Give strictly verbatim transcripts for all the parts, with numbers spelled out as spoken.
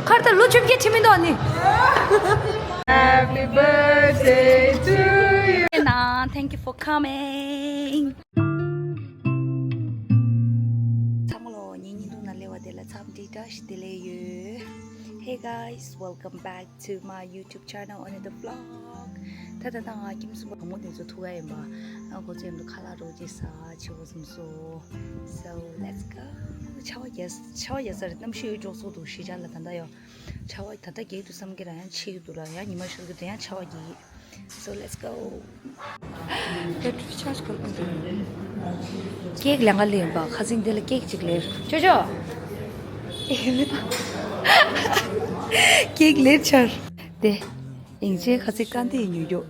ཁར་ད་ལོ་བཅོ་བརྒྱད་ཁྲི་མི་འདུག་ནི། Happy birthday to you. ན། Thank you for coming. ཚང་མ་ལོ་ངའི་བརྙན་ཐུང་ནང་སླེབས་པ་དེ་ལ་འཚམས་འདྲི་བཀྲ་ཤིས་བདེ་ལེགས་ཡོད། Hey guys, welcome back to my YouTube channel, another vlog. ད་ད་ད་ང་ཁྱིམ་སུ་བ་མོ་དེ་ཚོ་ཐུག་ག་ཡིན་པ། ཨ་ཁོ་ཚོ་མཉམ་དུ་ཁ་ལག་རོགས་བྱེད་ས་ཆེ་བོ་ཙམ་སོ། So let's go. ཆར་པ་རྒྱག་ཆར་པ་རྒྱག་ས་རེད། གནམ་གཤིས་འགྲོ་སོང་འདུག་གཞིས་ཆགས་ལ་ད་ལྟ་ཡོད། ཆར་པ་ད་ལྟ་རྒྱག་གི་འདུག་བསམ་གྱི་ར། ཡང་ཆེ་གི་འདུག་ར། ཡང་ཉི་མ་ཤར་གྱི་འདུག་ཡང་ཆར་པ་རྒྱག་གི། So let's go. Battery charge ག་ལ་འདུག་ཀེག་ལེན་ག་ལེན་པ། ཁ་སང་དེ་ལ་ཀེག་ཅིག་ལེན། ཅོ་ཅོ། ཀེག་ལེན་ཆར། དེ། ཡིན་ཅེ་ཁ་སང་སྐར་མདའ་ཉོས་རྒྱུ།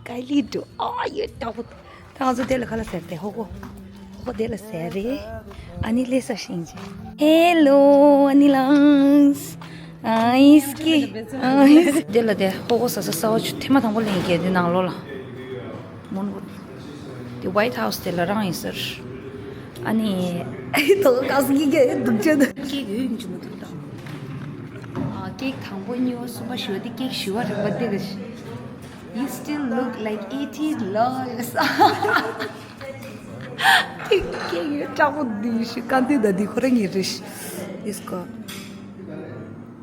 ཀའི་ལི་འདུག་ཨ་ཡོད་ཏག་པོ། ད་ང་ཚོ་དེ་ལ་ཁ་ལག་ཟེར་ཏེ་ཧོ་ཧོ། ཧོ་ཧོ་དེ་ལ་ཟེར་རེད། ཨ་ནི་ལས་ས་ཤིང་ཅི། Hello ཨ་ནི་ལངས། ཨ་ཨིས་ཀི། ཨ་ཨིས། དེ་ལ་དེ་ཧོ་ཧོ་ཟ་ས་ས་བ་ཆུ་ཐེངས་མ་དང་པོ་ལེན་གྱི་དེ་ནང་ལོགས་ལ། མོན་གྷོ། དེ་White House དེ་ལ་རང་ཡིན་ཟེར། ཨ་ནི། ཨེ་ཏོ་ག་སི་གི་གེ་སྡུག་ཅན། ཀེག་ཡོད་ཡིན་ཅི་མ་ཐུབ་དང་། ཨ་ཀེག་དང་པོ་གཉིས་པ་གསུམ་པ་བཞི་པ་དེ་ཀེག་བཞི་པ་རིམ་པ་དེ་ག་ཤི། You still look like eighteen ལོས། ཀེག་ཀེག་ཡོད་དྲག་པོ་འདི་ཤི། ཀ་འདི་ད་འདི་ཁོ་རང་ཡིན་རེད་ཤི། ཨིས་ཀོ།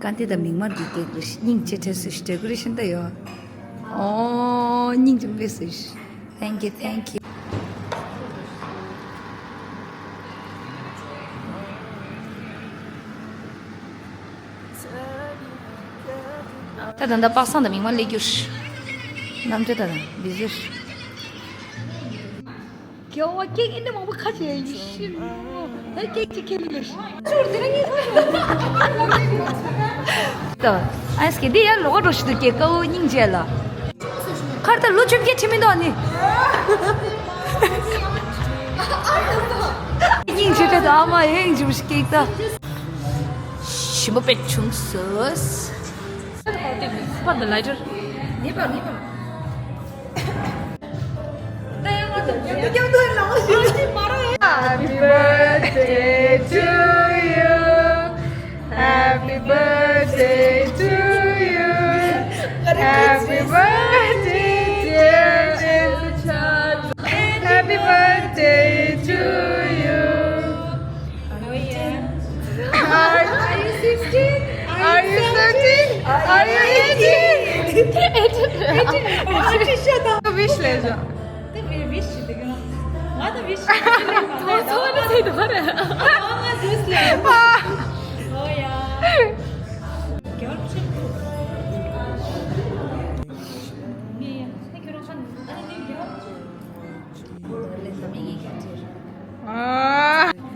ཀ་འདི་ད་མིག་དམར་འདི་ཀེག་རེད་ཤི། སྙིང་རྗེ་ཐེབས་སོ་ཤི། ཌེ་ཀོ་རེ་ཤན་ད་ཡོད། ཨོ་སྙིང་རྗེ་མེད་སོ་ཤི། Thank you, thank you. ད་ད་ད་པ་སངས་ད་མིག་དམར་སླེབས་རྒྱུ། རྣམ་ཐར་ད་ད་འདི་ཟེར། རྒྱལ་བ་ཀེག་ཨེ་འདྲ་མང་པོ་ཁ་ཕྱེ་ཡ་ཡིན་ཤི། ད་ཀེག་ཅིག་ཁྱེར་ནས་ལོས་ཤི། ཅུར་དེ་རིང་ངས་ད་ཨ་སྐད་འདི་ཡར་ལོག་འགྲོ་ཤི་འདུག་ཀེག་ཀ་བོ་སྙིང་རྗེ་ལ། ཁར་ད་ལོ་བཅོ་བརྒྱད་ཁྲི་མི་འདུག་ནི། སྙིང་རྗེ་ད་ཨ་མ་ཡེང་ཇུ་ཤི་ཀེག་ད། ཞིམ་པོ་དཔེ་བྱུང་སོང་། What the lighter? ངེས་པ་ངེས་པ། Happy birthday to you. Happy birthday to you. Happy birthday, dear Richard. Happy birthday to you. Are, are you sixteen? Are you seventeen? Are you eighteen? eighteen. Wish ལས་བྱ། དེ་བི་ཝིཤ་ཞིག་དེ་ག་ང་ད་ཝིཤ་ཞིག་དེ་ལས་མ་ད་ཚོ་ཚོ་ནི་ཚེ་དོ་རེད། ཨ་ང་ཛུས་ལས། ཨོ་ཡ། རྒྱལ་བ་ཆེན་པོ། ངས་ཡ་ད་ཁྱོད་རང་ཁ་ནས་ཨ་ནི་རྒྱལ་བ།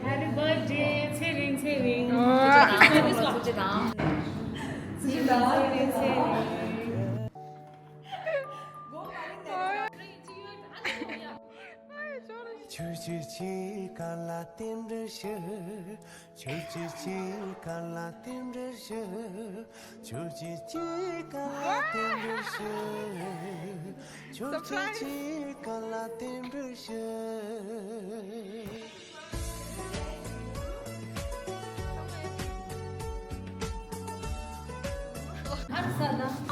Happy birthday. ཚེ་རིང་ཚེ་རིང་། ཨོ། ཚེ་རིང་ཚེ་རིང་། ཆུ་ཆུ་ཆུ་ག་ལ་རྟེན་འབྲེལ་ཞུ། ཆུ་ཆུ་ཆུ་ག་ལ་རྟེན་འབྲེལ་ཞུ། ཆུ་ཆུ་ཆུ་ག་ལ་རྟེན་འབྲེལ་ཞུ། ཆུ་ཆུ་ཆུ་ག་ལ་རྟེན་འབྲེལ་ཞུ།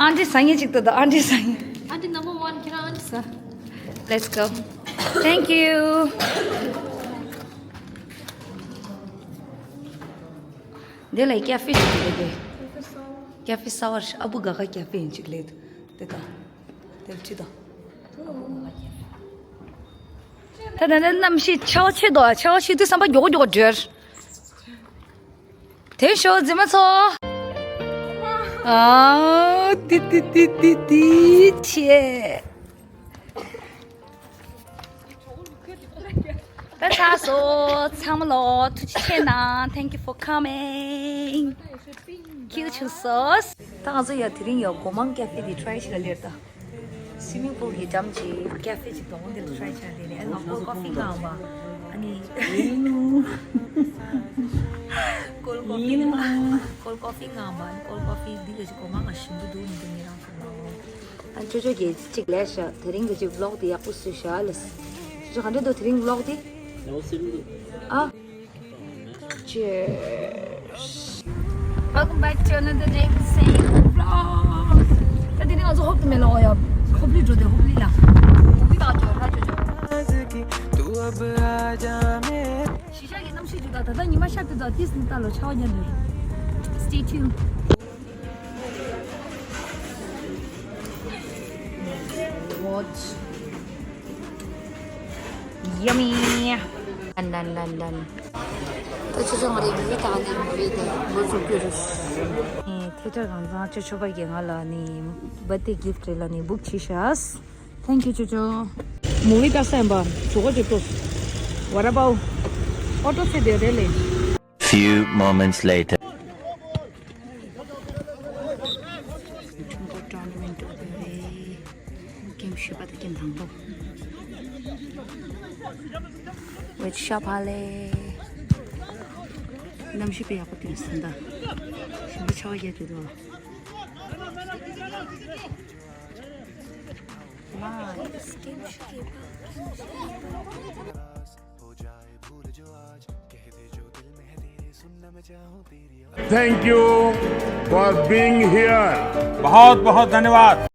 ཨན་ཊི་ཟ་ངེས་ཅིག་ཏུ་དང་། ཨན་ཊི་ཟ་ངེས། Aunty number one, ཁྱེད་རང་ཨན་ཊི་ཟ། Let's go. Thank you. འདི་ལ་ཀ་ཧྥེ་ཅིག་རེད་དེ། ཀ་ཧྥེ་སོར་ཨ་བུ་ག་ག་ཀ་ཧྥེ་ཡིན་ཅིག་ལེད། དེ་དང་། དེ་ཁྲིད་དང་། ད་ད་ད་གནམ་གཤིས་ཆར་པ་ཆེ་དོ། ཆར་པ་ཆེ་དུས་བསམ་པ་མགྱོགས་པོ་མགྱོགས་པོ་འགྲོ། དེ་ཤོ་རྫི་མ་ཚོ། ཨ་ཏི་ཏི་ཏི་ཏི་ཏི་ཆེ། ད་ཚར་སོང་། ཚང་མ་ལོ་ཐུགས་རྗེ་ཆེ་གནང་། Thank you for coming. ཁྱེད་ཆུང་སོ། ད་ང་ཚོ་ཡ་དེ་རིང་ཡ་སྒོ་མང་ཀ་ཧྥེ་དེ་ཊི་རའི་བྱེད་ལ་སླེབས་ད། སི་མིང་པུལ་གྱི་འགྲམ་གྱི་ཀ་ཧྥེ་ཅིག་དང་དེ་ལ་ཊི་རའི་བྱེད་ལ་སླེབས་ནས། ཨ་ནི་ང་ཀོལ་ཀོ་ཕི་མངགས་པ། ཨ་ནི་ཀོལ་ཀོ་ཕི་མངགས་པ། ཀོལ་ཀོ་ཕི་མངགས་པ། ཨ་ནི་ཀོལ་ཀོ་ཕི་འདི་ལ་ཅིག་སྒོ་མང་ང་ཞིམ་པོ་འདུག་ནི་འདི་ངེད་རང་ཚོ་མངགས་པ། ཨ་ཅོ་ཅོ་གིས་གཅིག་ལས་ཤག་དེ་རིང་གི་གཅིག་བི་ལོག་དེ་ཡག་པོ་བཟོས་ཤག་ལ། ཅོ་ཅོ་ག་འདྲ་འདུག་དེ་རིང་བི་ལོག་དེ། ཨ། Cheers. Welcome back to another day with Same Vlog. ད་དེ་ནི་ང་ཚོ་ཧོབ་ཏུ་མེད་ལ་འོ་ཡ། ཧོབ་ལི་འགྲོ་དེ་ཧོབ་ལི་ལ། ཧོབ་ལི་ལ་འགྲོ་ལ་འགྲོ་འགྲོ། གཞིས་ཆགས་ཀྱི་གནམ་གཤིས་འདི་དག་ད་ལྟ་ཉི་མ་ཤར་དུས་དག་ཏིས་ནི་ལྟ་ལོ་ཆར་པ་ཉར་འདུག Stay tuned. Watch. Yummy. Done, done, done, done. ད་ཆ་ཆ་ང་རེ་མུ་བི་ད་ནི་མུ་བི་དེ་མུ་ཚོ་ཀུ་རུ། ཨེ་ཐེ་ཊར་གང་ཚང་ཅོ་ཅོ་པ་གི་ང་ལ་ནི་བར་ཐི་ཌེ་གིཕ་ཊི་རེ་ལ་ནི་བུག་བྱས་ཤག Thank you ཅོ་ཅོ། མུ་བི་ད་སེམས་པ་ཇོ་གོ་ཅོ་ཏོ། What about? ཨོ་ཏོ་སེ་དེ་རེད་ལེ། Few moments later. ཀྲུང་གོ་ཊོར་ན་མེན་ཊི་འགྲོ་གི་རེད། གེམ་བཞི་པ་དང་གེམ་དང་པོ། ཝེད་ཤོབ་ཧ་ལེ། གནམ་གཤིས་དཔེ་ཡག་པོ་ཐོན་སོང་ད། ཞིམ་པོ་ཆར་པ་བརྒྱབ་འདུག་དོ། ལ། Thank you for being here. बहुत बहुत धन्यवाद।